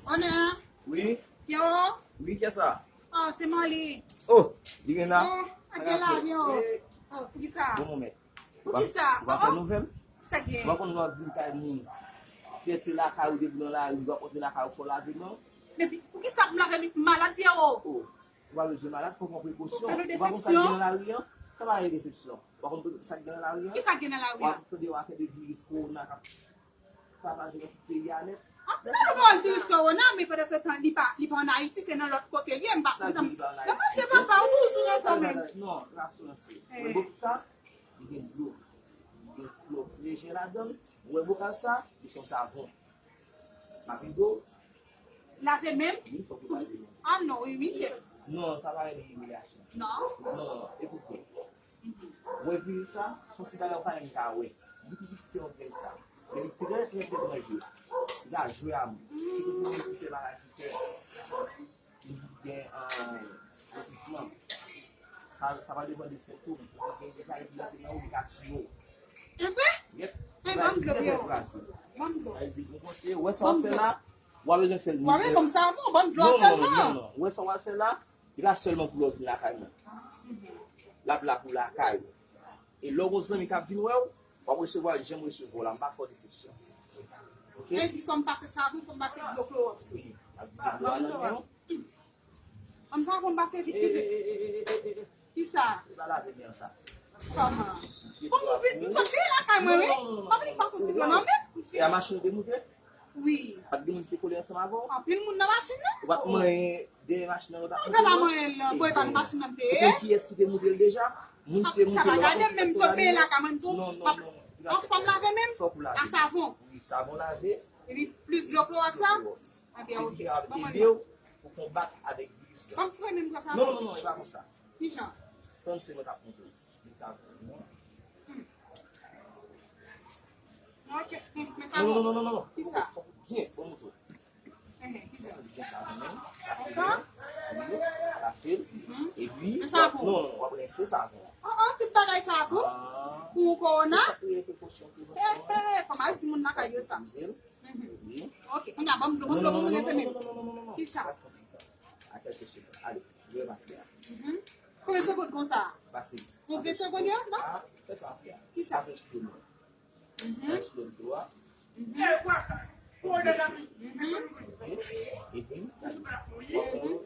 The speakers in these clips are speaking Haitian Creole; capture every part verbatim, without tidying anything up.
Onè. Wi. Yo. Wi, kiyès sa? Oh, se Marly. Oh, li gen la? Oh, ak gen la, yo. Oh, poukisa? Bon moman. Poukisa? Ou pa fè nouvèl? Sa gen? Ou pa konn lè w ap vin kay moun. Pyè se lakay ou depi nan lari, ou ap antre lakay ou fò lave non. Men poukisa pou m lave malad, Pyero? Oh, ou pa bezwen malad, fò w pran prekosyon. Ou pa konn sa k gen nan lari an? Sa pa gen desepsyon. Ou pa konn sa k gen nan lari an? Kisa k gen nan lari an? W ap tande w afè de viris kowona k ap sakaje nan tout peyi a nèt. Ah, nou pa pale viris kowona, men pandan se tan, li pa, li pa ann Ayiti, se nan lòt kote li ye, m pa konn sa. Nan manje papa ou, ou sou ranson menm. Non, li pa sou ranson. Mwen bon sa, li gen dlo. Li gen ti klòks lejè ladan l. Ou wè bokal sa, li se yon savon. Mapido. Lave men m? Wi, fòk ou lave men w. Ah non, wi, wi. Non, sa pa rele imilyasyon. Non? Non, non, non. Ekoute. Ou wè viris sa, se yon ti bagay ou pa menm ka wè. Li pi piti ke yon grenn sab. Men li trè, trè, trè danjere. Li ka jwe a moun. Sitou pou moun ki fè bagay sou tè. Li gen, euh, akouchman. Sa, sa va depann de sentòm. Ou gen deja epi nan ou, li ka tiye w. Anfen? Yep. Ban m dlo, Pyero. Ban m dlo. Sa vle di, mwen konseye, wè sa w ap fè la, w a bezwen fè l. W a bezwen ban m savon, ban m dlo sèlman. Non, non, non, non. Wè sa w ap fè la, li pa sèlman pou lè w vin lakay mwen. L ap la pou lakay ou. E lè w gen zanmi k ap vin wè w, w ap resevwa l jan m resevwa w la, m pa fè w desepsyon. Oke? Sa vle di fò m pase savon, fò m pase dlo klowòks. Wi, ap vide dlo a nan men w. Ban m savon m pase vit, vit, vit. Kisa? Li pa lave men an sa. Kòman? Bon, m vin, m sot vin lakay mwen, wi. Non, non, non, non, non. Pa vin pase ti dlo nan men m. E a machin ou te moute? Wi. Pa t gen moun ki te kole ansanm avè w? Anpil moun nan machin nan. Ou pa t manyen dèyè machin nan lè w t ap moute? Mwen pa manyen l, non. Bon, e pa nan machin nan m te ye. Ou konn kiyès ki te moute l deja? Moun ki te moute l, ou pa konn kiyès ki te moute l? Sa pa gade m, menm sot veye lakay mwen tou. Non, non, non, non. Anfòm lave men m? Fòk ou lave. A savon. Wi, savon lave. Epi plis dlo klowòks sa? Dlo klowòks. Ebyen, oke. Ban mwen li. Se li ki ap ede w pou konbat avèk viris la. Ban m fre menm pran savon. Non, non, non, non, e pa konsa. Kijan? Tann se mwen k ap montre w. Li savon, non? Hmm. Ok, hmm, men savon. Non, non, non, non, non, non. Kisa? Fòk ou byen, bon, montre w. Ehe, kisa? Li gen savon, non? Konsa? Wi, lave l. Mhm. Epi, men savon. Non, non, w ap rense savon. Oh, oh, tout bagay sa tou? Ah. Pou kowona? Se sa ki rele prekosyon, prekosyon. Ehe, fò m al di moun lakay yo sa. Wi. Ok, kounye a, ban m dlo, ban m dlo, ban m rense men m. Non, non, non, non, non, non, non. Kisa? Pa pran ti tan. A kèlke segonn. Ale, jwe mache a. Mhm. Konbyen segonn konsa? Pase. Pou ven segonn yo, non? Ah, fè sa, fè a. Kisa? Pase sou dlo. Mhm. Pase sou dlo a. Mhm. Mhm. Mhm. Mhm.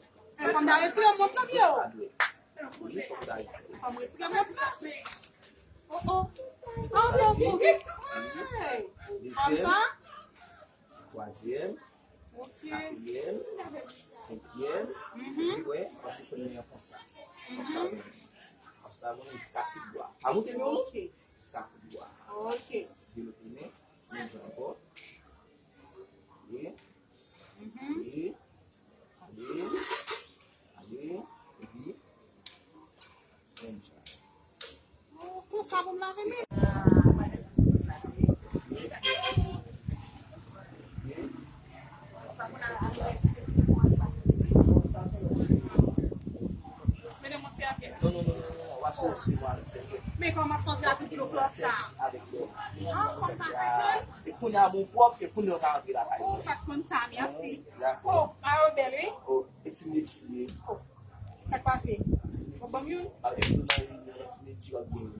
Fò m ta retire mont lan, Pyero. Wi, fò m ta retire. Fò m retire mont lan. Oh, oh. Ah, se yon bon. Hey. Kòmsa? Twazyèm, ok, katriyèm, senkyèm, mhm, epi wè, w ap desann men an konsa. Mhm. Konsa, w ap savon jiska kout bwa. Pa moute men w non. Ok. Jiska kout bwa. Ok. Epi lòt men, menm jan ankò. E, mhm, e, ale, ale, epi, menm jan. Konsa pou m lave men. Mesye, w ap fè afè. Non, non, non, non, non, non, w ap fè se mwen avèk sèvyèt. Men kòman fòk la tout dlo klòs sa? Avèk dlo. Ah, fòk pase chèn? E kounye a bon pwòp, e kounye a w ka rantre lakay. Oh, m pa t konn sa, mèsi. Dakò. Oh, mayo bèl, wi. Oh, e ti medji, wi. Oh. Sa k pase? Ou ban m youn? A, e tou nan, nan ti medji w ap gen.